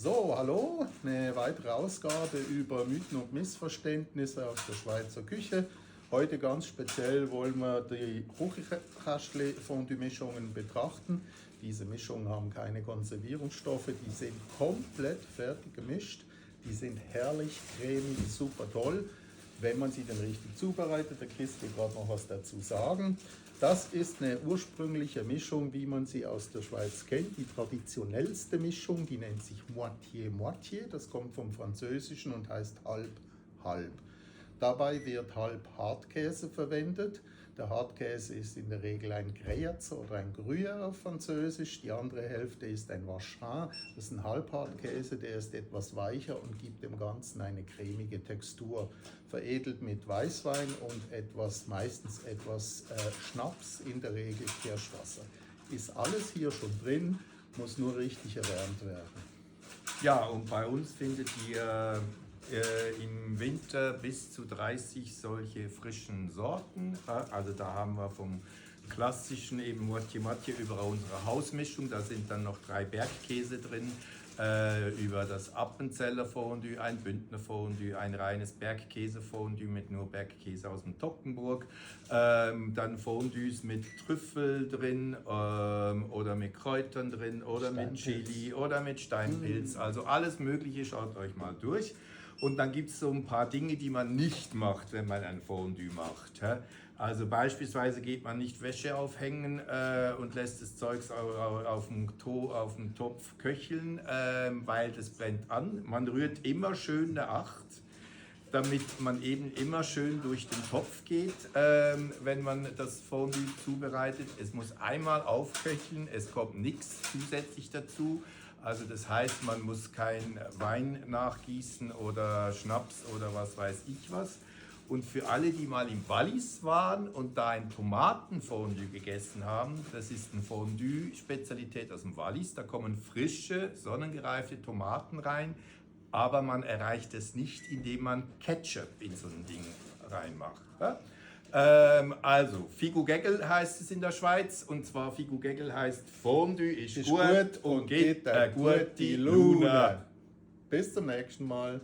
So, hallo, eine weitere Ausgabe über Mythen und Missverständnisse aus der Schweizer Küche. Heute ganz speziell wollen wir die Kuchenkästli-Fondue-Mischungen betrachten. Diese Mischungen haben keine Konservierungsstoffe, die sind komplett fertig gemischt. Die sind herrlich, cremig, super toll, wenn man sie dann richtig zubereitet. Der Chris will gerade noch was dazu sagen. Das ist eine ursprüngliche Mischung, wie man sie aus der Schweiz kennt. Die traditionellste Mischung, die nennt sich Moitié-Moitié. Das kommt vom Französischen und heißt halb-halb. Dabei wird halb Hartkäse verwendet. Der Hartkäse ist in der Regel ein Gruyère oder ein Gruyère auf Französisch. Die andere Hälfte ist ein Vacherin. Das ist ein Halbhartkäse, der ist etwas weicher und gibt dem Ganzen eine cremige Textur. Veredelt mit Weißwein und meistens etwas Schnaps, in der Regel Kirschwasser. Ist alles hier schon drin, muss nur richtig erwärmt werden. Ja, und bei uns findet ihr im Winter bis zu 30 solche frischen Sorten. Also da haben wir vom klassischen eben Moitié-Moitié über unsere Hausmischung, da sind dann noch 3 Bergkäse drin, über das Appenzeller Fondue, ein Bündner Fondue, ein reines Bergkäse-Fondue mit nur Bergkäse aus dem Toggenburg, dann Fondues mit Trüffel drin oder mit Kräutern drin oder mit Chili oder mit Steinpilz, also alles Mögliche, schaut euch mal durch. Und dann gibt es so ein paar Dinge, die man nicht macht, wenn man ein Fondue macht. Also beispielsweise geht man nicht Wäsche aufhängen und lässt das Zeugs auf dem Topf köcheln, weil das brennt an. Man rührt immer schön eine 8, damit man eben immer schön durch den Topf geht, wenn man das Fondue zubereitet. Es muss einmal aufköcheln, es kommt nichts zusätzlich dazu. Also das heißt, man muss kein Wein nachgießen oder Schnaps oder was weiß ich was. Und für alle, die mal im Wallis waren und da ein Tomatenfondue gegessen haben, das ist eine Fondue-Spezialität aus dem Wallis, da kommen frische, sonnengereifte Tomaten rein, aber man erreicht es nicht, indem man Ketchup in so ein Ding reinmacht. Ja? Also, Figu-Geggel heißt es in der Schweiz, und zwar Figu-Geggel heißt Fondue ist gut und geht eine gute Lune. Bis zum nächsten Mal.